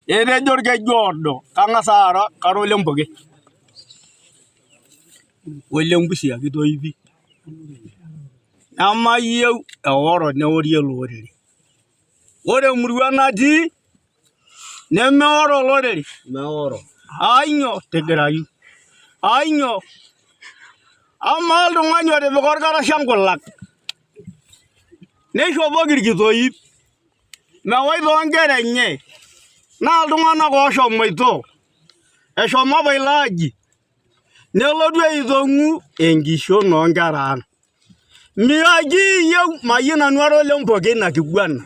Etejo orkeju oodo kang'as aara kara ole Mpoke ole Mbusia kitoipi nemayieu eoro neori ele orere. Ore emurua natii nemeoro olorere ainyoo tigirayu ainyoo amaa oltung'ani otipika orkarasha nkulak neishopoki irkitoip mewaita onkera enye naa iltung'anak ooshomoito eshomo apa ilo aji nelotu aitong'u enkishon oonkera ang. Mikiyieu mayieu nanu ara ole Mpoke ina kiguana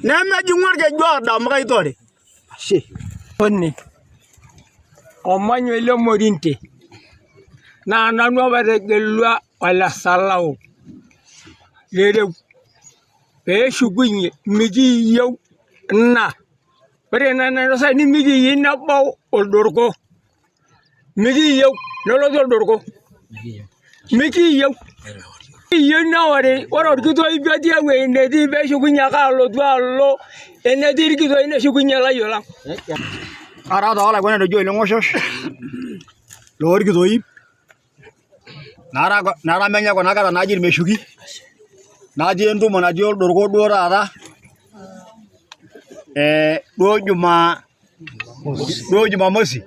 nemejing'u orkeju oodo amu kaitore. Ashe. One omanya ele morinte naa nanu apa otegelua ole Salau lereu. Pee eshukunye mikiyieu ina. Ore ina nainosa nimikiyieu nebau oldorko. Mikiyieu nelotu oldorko. Mikiyieu. Mikiyieu neori ore orkitoip otii ewueji netii pee eshukunye ake alotu alo enetii irkitoip neshukunye ilayiok lang. Ara taa olaiguanani oji ole Ng'oshosh lorkitoip. Nara menye kuna kera naaji irmeshuki natii entumo natii oldorko duo taata duo duo jumamosi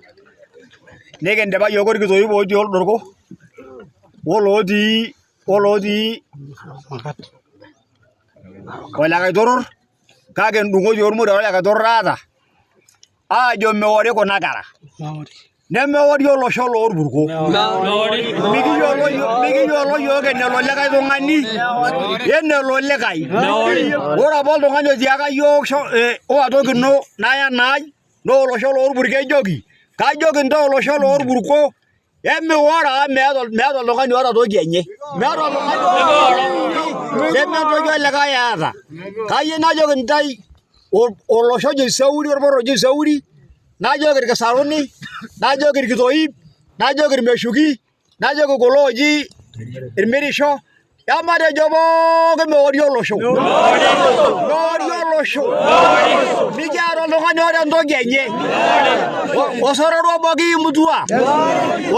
nikindipa iyiook orkitoip otii oldorko olotii olotii olekaitoror kake endung'oti ormoruak olekaitoror aata aajo meori kuna kera. Nemeori olosho lorpurko. Mikiyiolo iyiook enelo likae tung'ani enelo likae. Ore apa oltung'ani otiaka iyiook owatokino naya enaai naa olosho lorpurko ejoki, kajoki intae olosho lorpurko emioro amu meeta oltung'ani oota toki enye. Meeta oltung'ani lementoki olikae eeta. Kayieu najoki intae olosho oji Seuri orporo oji Seuri najoki irkisaruni, najoki irkitoip, najoki irmeshuki, najoki kulo ooji irmirisho, ematejo pookin meori olosho. Meori olosho. Mikiata oltung'ani oota entoki enye. Osororo obo kiimutua,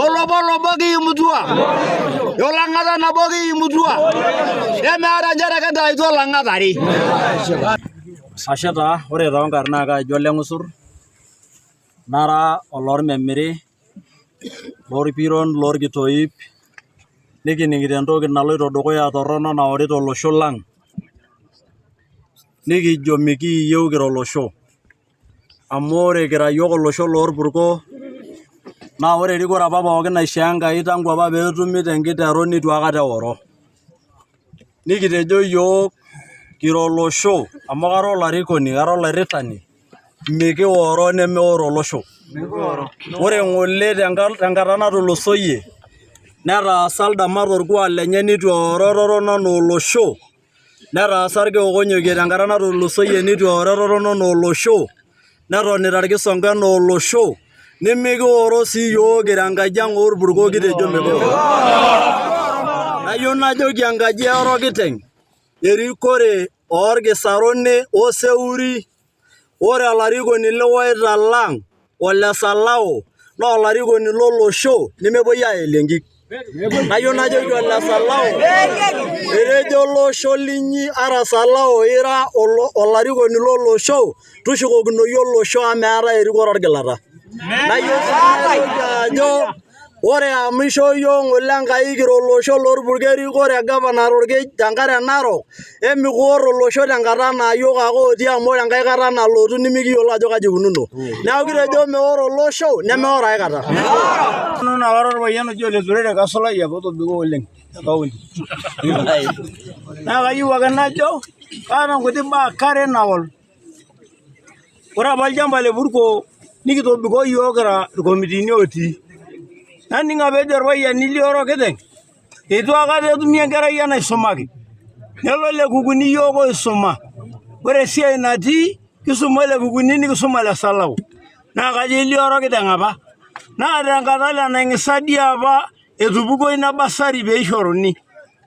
olopolo obo kiimutua, olang'ata nabo kiimutua, nemeeta nchere kintaituo ilang'at are. Ashe taa, ore toonkarn naa kaaji Oleng'usur, nara olormemiri lorpiron lorkitoip nikining'ito entoki naloito dukuya torrono naorito olosho lang' nikijo mikiiyieu kira olosho amu ore kira iyiook olosho lorpurko naa ore erikore apa pookin naishoo Enkai tangu apa peetumi tenkiteru nitu aikata eoro. Nikitejo iyiook kira olosho amu kara olarikoni kara olairitani mikioro nemeoro olosho. Ore ng'ole tenkata natulusoyie netaasa ildama torkuak lenye nitu eoro etotona anaa olosho, netaasa irkeek tenkata natulusoyie nitu eoro etotona anaa olosho. Netonita irkisongo anaa olosho nimikioro sii iyiook kira enkaji ang orpurko kitejo mikioro. Nayieu najoki enkaji e Orokiteng erikore orkisaruni oseuri ore olarikoni liwoita lang ole Salau naa olarikoni lolosho nemepuoi aelie inkik. Nayieu najoki ole Salau etejo olosho linyi ara Salau ira olarikoni lolosho tushukokinoyu olosho amu meetae erikore orgilata. Nayieu sii najoki ajo ore amu ishoo iyiook ng'ole Enkai kira olosho lorpurkel erikore e gavana tenkare narok emikior olosho tenkata naa iyiook ake otii amu ore enkae kata nalotu nimikiyiolo ajo kaji ikununo. Neeku kitejo meoro olosho nemeoro aikata. Nanu naa kara orpayian oji Ole Turere kasulai apa otobiko oleng te kaunti. Naa kayieu ake najo kaata nkuti baa kare naol. Ore apa olchamba le Purko nikitobiko iyiook kira irkomitiini otii. Naning apa ejo irpayiani lioro orkiteng eitu aikata etumi enkerai enaisumaki. Nelo ele kukuni iyiook oisuma. Ore esiai natii kisuma ele kukuni nikisuma ole Salau. Naa kajo elio orkiteng apa. Naa tenkata le Naing'isa dii apa etupukuo ina basari pee eishoruni.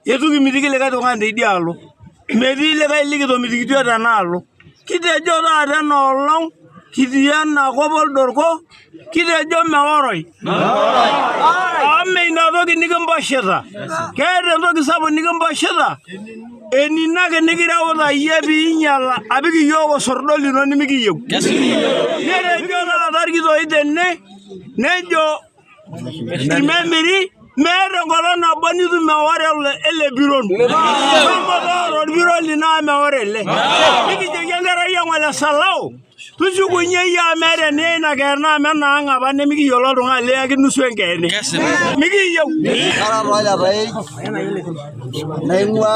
Eitu kimitiki likae tung'ani teidialo. Metii likae likitomitikitio tenaalo. Kitejo taata ena olong. Kitii enakop oldorko, kitejo meoroi. Amu mee ina toki nikimposhita. Keeta entoki sapuk nikimposhita, enino ake nikireuta iyie piinyal apik iyiook osordo lino nimikiyieu. Netejo taata irkitooi tene, nejo Irmemiri meeta enkolong nabo nitum eoro ele piron. Shomo tooro orpiron lino amu meoro ele. Nikijoki enkerai ang ole Salau tushukunye iyie amu meeta eniya ina keene amu enaang apa nemikiyiolo oltung'ani liyaki nusu enkeene. Mikiyieu. Kara taa oletae naing'ua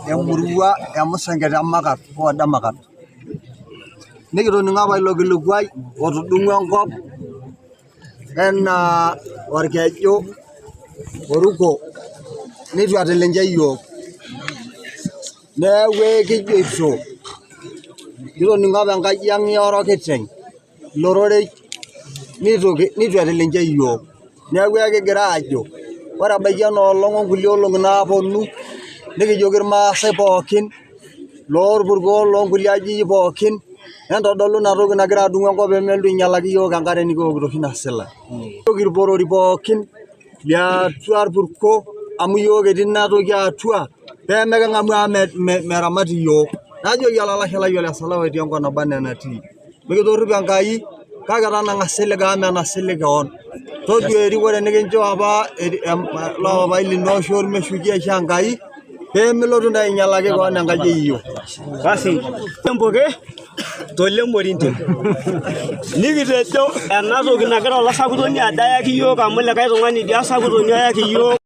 emurua e Musenket e Makat, ward e Makat. Nikitoning'o apa ilo kilikuai otudung'o enkop enaa orkeju oruko neitu etil ninche iyiook. Neeku ekijoito kitoning'o apa enkaji ang' e orokiteng' ilo rorei neitu etil ninche iyiook. Neeku ekigira aajo ore ebaiki ena olong' onkulie olong'i naaponu nikijoki irmaasai pookin loorpurko olonkulie ajijik pookin entodolu ina toki nagira adung'u enkop pee melotu ainyalaki iyiook enkare nikiokito oshi nasila. Nikijoki irporori pookin liatua irpurko amu iyiook etii ina toki atua pee meking'amu amu meramat iyiook. Najoki olalashe lai ole Salau etii enkop naba enaa enatii, mikitorripo Enkai kake tanang'a silig amu menasilig kewon. Toduaa erikore nikinchoo apa loo papai lino ashu ormeshuki ashu Enkai pee milotu ntae ainyalaki kewon enkaji e yieyio. Basi empoke tolemorintim nikitejo ena toki nagira olasakutoni ajo ayaki iyiook amu likae tung'ani idia asakutoni oyaki iyiook.